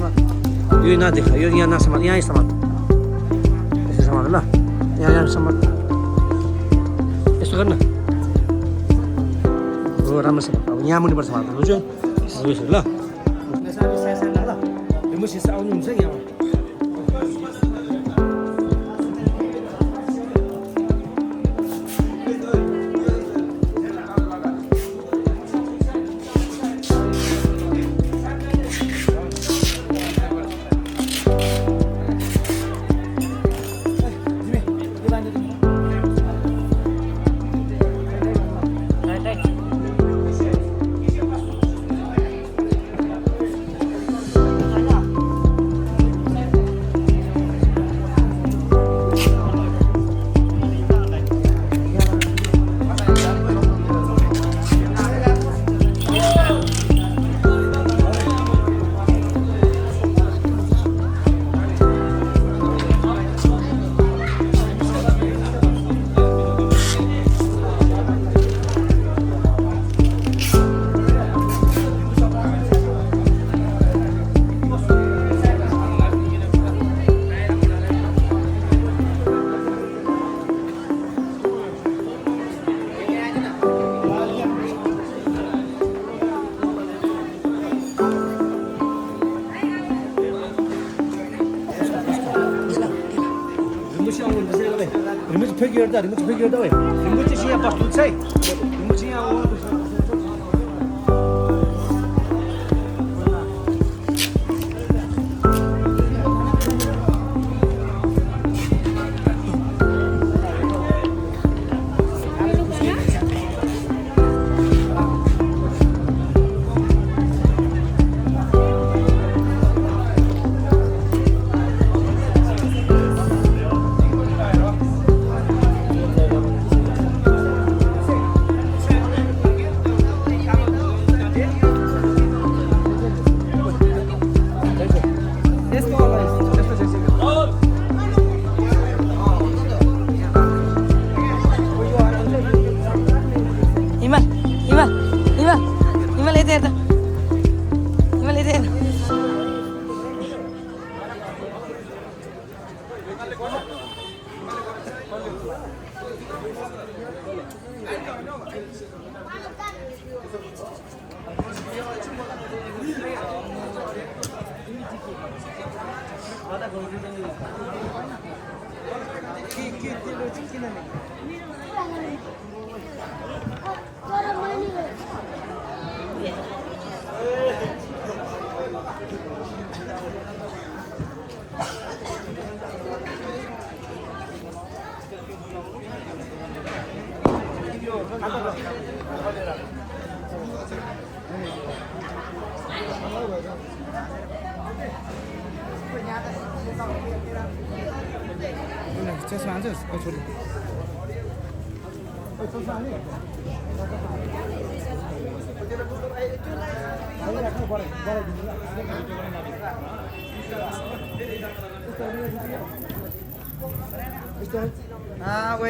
यो नदेख यो यहाँ नसमात यहाँ समात यसो समात ल यहाँ समात यस्तो गर्न हो राम्रोसँग अब यहाँ मुनिबाट समात बुझ्यो यसो ल रिमोट आउनुहुन्छ यहाँ रिमोट फेरि हेर्दा रिमोट चाहिँ यहाँ बस्नु छ है रिमोट चाहिँ यहाँ चस्मा हान्छ छोरी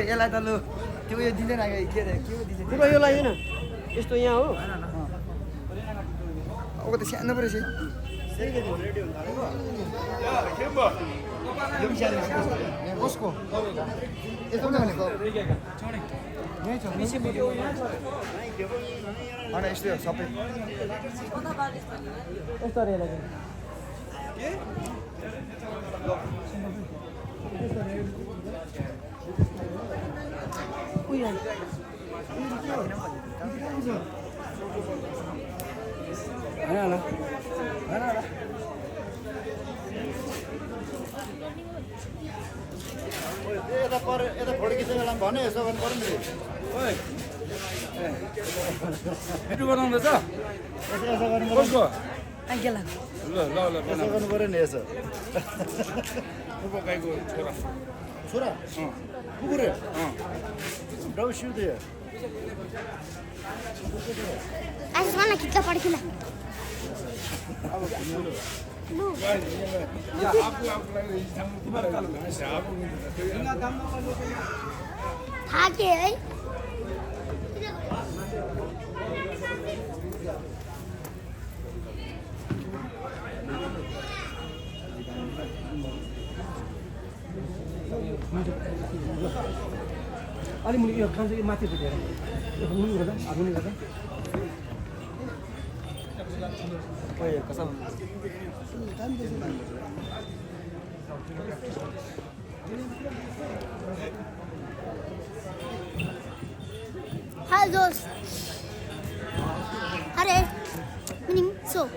यसलाई त लु त्यो यो दिँदैन के दिन्छ यो लाग्दैन यस्तो यहाँ हो अब त सानो परेछ कसको यस्तो भनेको यही छ होइन यस्तो सबै यस्तो यता फोटो खिच्ने भने यसो गर्नु पर्यो नि भिडियो बनाउँदैछ यसो गर्नु कसको ल ल ल यसो गर्नु पर्यो नि यसो गाईको छोरा छोरा कुकुर डबल सिउँदै ऐसे वाला कितना पड़ खिला था के है अलि मुनि यो खान्छ यो माथि फुटेर यो मुनि गर्दा मुनि गर्दा ओए कसम हाय दोस्त अरे मीनिंग सो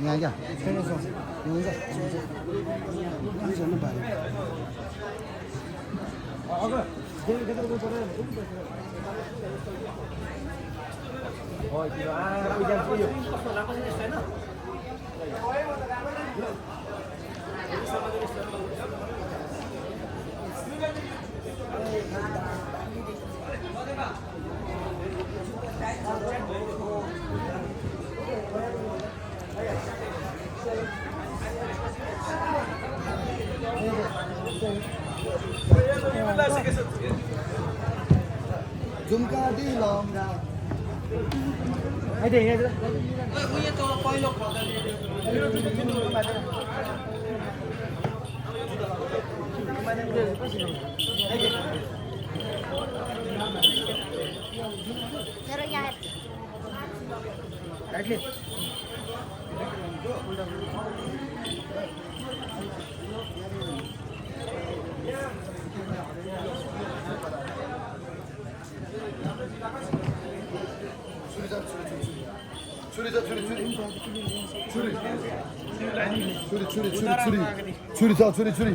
यहाँ क्या झुम्का दिलम आइदे यहाँ जरा यार 추리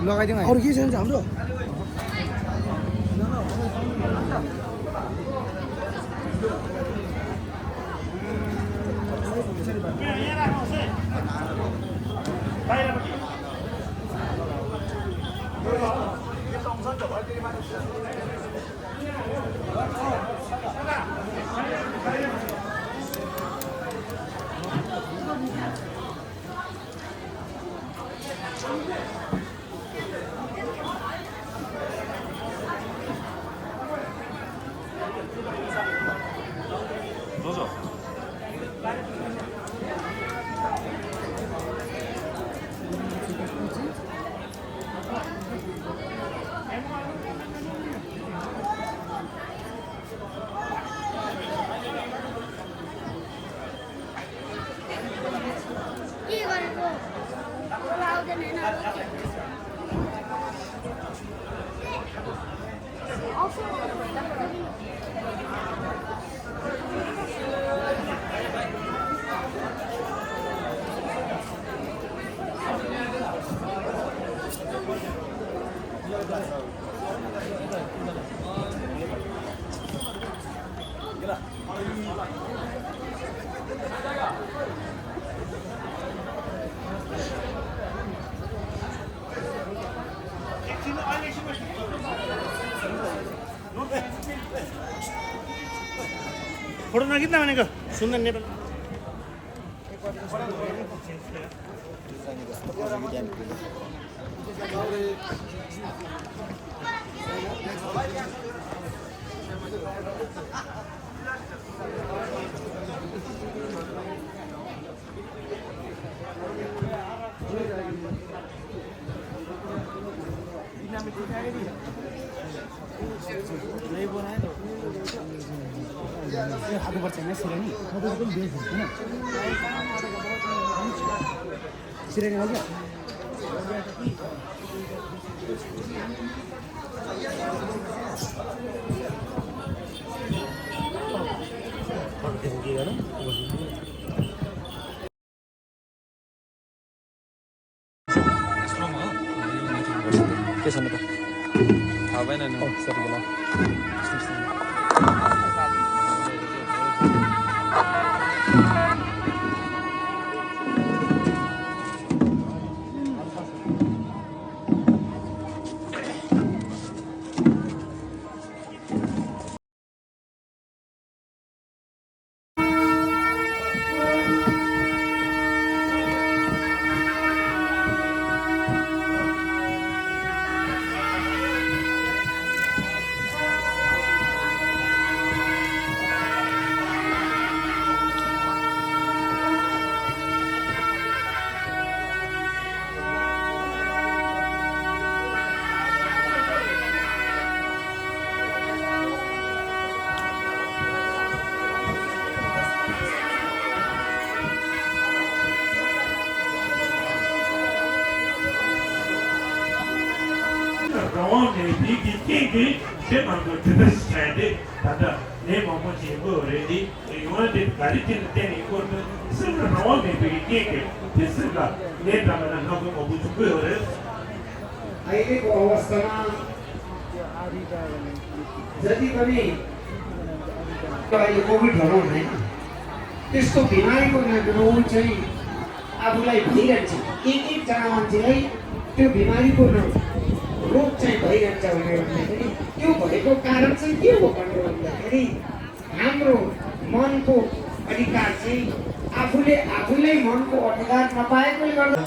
लगाइदिउँ अरू के छैन हाम्रो फोटो नखिच्दा भनेको सुन्दर नेपाल हाल्नुपर्छ होइन सिरानी सिरानी हो क्या के छ त थाहा भएन नि सरी होला अहिलेको अवस्थामा जति पनि अहिले कोभिड भनौँ होइन त्यस्तो बिमारीको रोग चाहिँ आफूलाई भइरहन्छ एकजना मान्छेलाई त्यो बिमारीको रोग चाहिँ भइरहन्छ भनेर भन्दाखेरि त्यो भएको कारण चाहिँ के हो भनेर भन्दाखेरि हाम्रो मनको अधिकार चाहिँ आफूले मनको अधिकार नपाएकोले गर्दा